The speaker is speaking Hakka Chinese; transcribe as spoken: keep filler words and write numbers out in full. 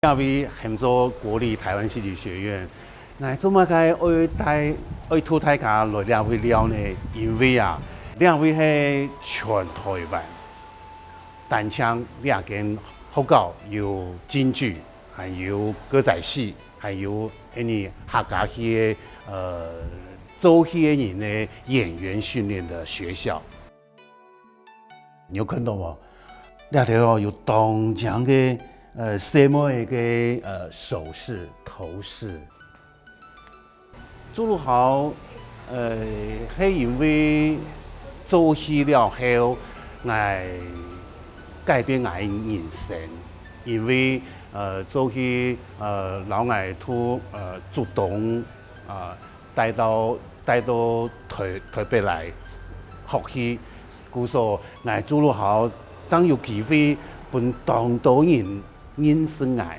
這位喊做國立臺灣戲劇學院，𠊎做麼个愛帶，愛渡大家來這位尞呢？因為啊，這位係全臺灣，單淨這間學校有京劇，還有歌仔戲，還有恁呢客家戲个，呃，做戲个人个演員訓練个學校。你有看到無？這頭哦，有當靚个，呃，細妹个，呃，首飾、頭飾。朱陸豪，呃，係因為做戲了後，𠊎改變𠊎人生，因為，呃，做戲，呃，摎𠊎渡，呃，竹東，呃，帶到，帶到臺，臺北來學戲。故所，𠊎朱陸豪正有機會分當多人認識𠊎。